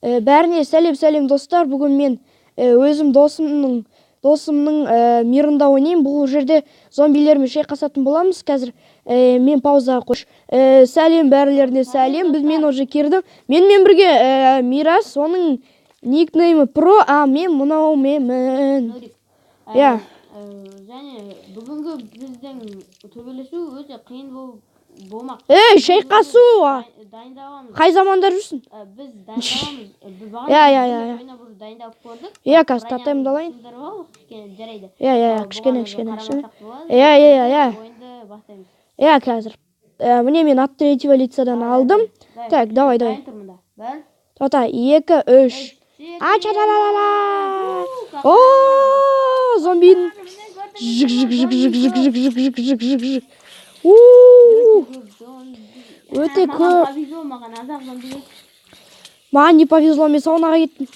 Бәріне сәлем, сәлем, достар. Бүгін мен өзім досымның мирында ойнаймын. Бұл жерде зомбилермен шайқасатын боламыз. Қазір мен паузаға қойш. Сәлем бәрілеріне, сәлем. Біз мен уже кірдім. Менімен бірге Мирас, оның никнеймі Про, а мен мынау менмін. Нурик. Иә. Және бүгінгі біздің төбелесу өте қиын болып болмақ. Ей, шайқасу! Дайындаламыз. Қай заманда жүрсің? Біз дайындаламыз. Біз бағана Иә, иә, иә, иә. ойнап уже дайындалып көрдік. Иә, қазір Бронямызды тотемді алайын. сындырып алдық, кішкене, жарайды. Иә, иә, Бұған кішкене, уже кішкене, кішкене. қарамасақ болады. Иә, иә, иә. Ойынды бастаймыз. Иә, қазір. Міне, мен от третьего лицадан алдым. Давай. Так, давай, давай. Дайын тұрмын да. Бір, Тоқта, екі, үш. үш, А, ча ла ла ла. О, зомбидің. Жик, жик, жик, жик, жик, жик, жик, жик, жик, жик, жик. У, өте Маған көп. повезло, маған аз-ақ зомби. Маған не повезло, мен саунаға кеттім.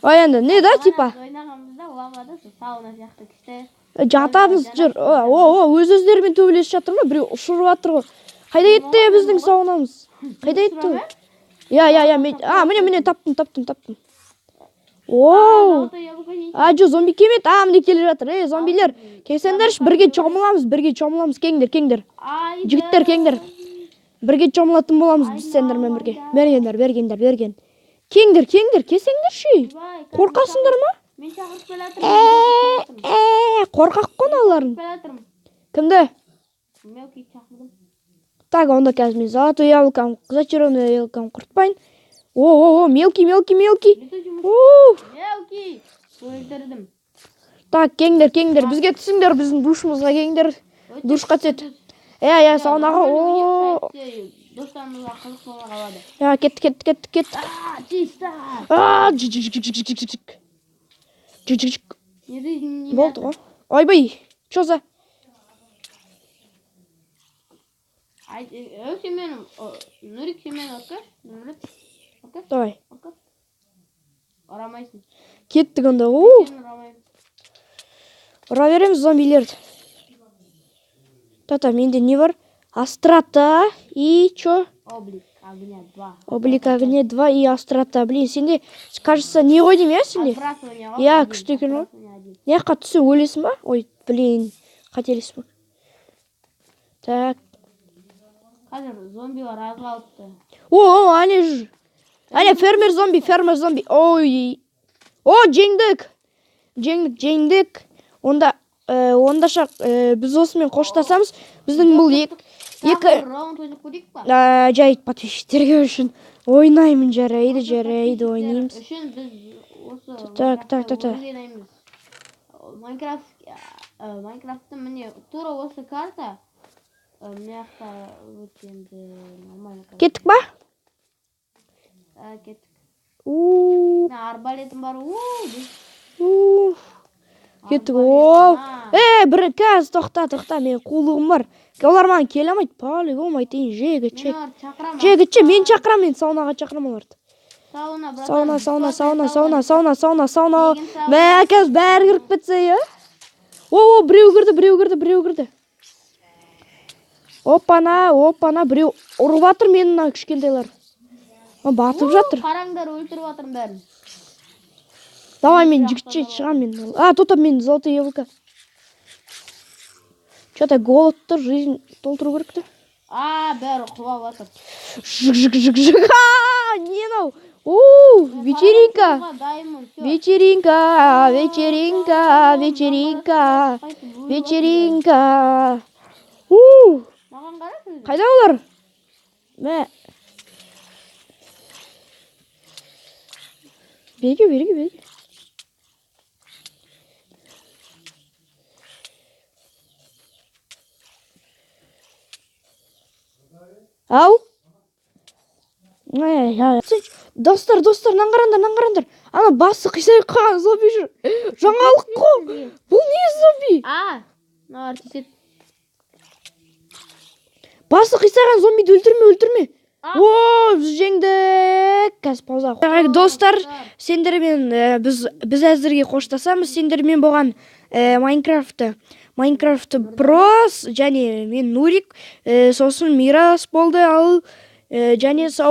Ой, енді не да, типа? Ойнағанбызда лавада, сол сауна сияқты күшті. Жатамыз, жүр. О, о, өз өздерімен төбелесіп жатыр ма? Біреу ұшырып жатыр ғой. Қайда кетті біздің саунамыз? Қайда кетті ол? Иә, иә, иә, мен, а, міне, міне, таптым, таптым, таптым. Оу. Золотое яблоко жейсің. А, жоқ, зомби келмеді. А, міне келе жатыр. Ей, зомбилер, келсеңдерші, бірге шомыламыз, бірге шомыламыз. Келіңдер, келіңдер. Айда. Жігіттер, келіңдер. Бірге шомылатын боламыз біз сендермен бірге. Бергендер, бергендер, берген. Келіңдер, келіңдер, келсеңдерші. Ойбай, Қорқасыңдар ма? Мен шақырып келе жатырмын. Э, қорқақ қой мыналарың. Келе жатырмын. Кімді? Мелкий шақырдым. Так, онда қазір мен золотой яблоком, зачарованный яблоком құртпайын. О, о, о, мелкий, мелкий, мелкий. Летучий мышь. У, Мелкий. Өлтірдім. Так, келіңдер, келіңдер, бізге түсіңдер, біздің душымызға келіңдер. Өте Душқа түседі. күшті. Иә, иә, саунаға. О, Достарымызға қызық бола қалады. иә, кеттік, кеттік, кеттік, кеттік. А, чисто. А, жик, жик, жик, жик, жик, жик, жик. Жик, жик, жик. Не жизнь, не Болды мясо. ғой. Ойбай, чё за? Ай, сен мені, Нурик, сен мені өткіз. Нурик, өткіз, Давай. өткіз. Ұрамайсың. Кеттік онда. У, Сен ұрамаймын. Ұра береміз зомбилерді. Тата, менде не бар? Острота и чё? Облик огня 2. Облик огня 2 и острота. Блин, сенде, кажется, не ғой деймін, иә, сенде? Отбрасывание ғой, Иә, один, күшті екен ғой. отбрасывание один. Мына жаққа түссең өлесің ба? Ой, блин, қателеспін. Так. Қазір зомбилар аз қалыпты. О, о, әне жүр. Әне фермер зомби, фермер зомби. Ой. О, жеңдік. Жеңдік, жеңдік. Онда, онда шақ, біз осымен қоштасамыз. Біздің бұл екі, Тағы екі бір раунд ойнап көрейік па? Жай подписчиктерге үшін ойнаймын, жарайды, Осы жарайды, подписчиктер ойнаймыз. үшін біз осы Так, так, так, так. ойнаймыз. Майнкрафтта міне тура осы карта. Мына жақта өте енді нормально карта. Кеттік па? Кеттік. У, Мына арбалетім бар. У, деп. у. Кеттік. Арбалет, О, а. Е, бір қазір, тоқта, тоқта, менің қулығым бар. Олар маған келе алмайды. По-любому айтайын, жігітше. Мен оларды шақырамын. Жігітше, мен шақырамын, мен саунаға шақырамын оларды. Сауна, братан. Сауна, сауна, Бесплатная сауна, сауна, сауна, сауна, сауна. Тегін сауна. Мә, қазір бәрі кіріп кетсе, иә? О, о, біреу кірді, біреу кірді, біреу кірді. Опана, опана, біреу ұрып жатыр мені, мына кішкентайлар. А, батып жатыр. Қараңдар, өлтіріп жатырмын бәрін. Давай, мен жігітше шығамын мен. А, тут мен золотое яблоко. Че-то голод тұр, жизнь толтыру керек те. А, бәрі құлап жатыр. Жик, жик, жик, жик. А, не мынау? У, вечеринка. Суға дайынмын, всё. Вечеринка, вечеринка, вечеринка. Вечеринка. У, Маған қарашы өзі. қайда олар? Мә. Берге, берге, берге. Ау? Ай, ай. Достар, достар, мынаны қараңдар, мынаны қараңдар. Ана басы қисайып қалған зомби жүр. Жаңалық қой. Бұл не зомби? А, мыналар тиіседі. Басы қисайған зомбиді өлтірме, өлтірме. А. О, біз жеңдік. Қазір пауза. Так, достар, сендермен біз әзірге қоштасамыз. Сендермен болған Майнкрафт Про және мен Нурик, сосын Мирас болды. Ал және сау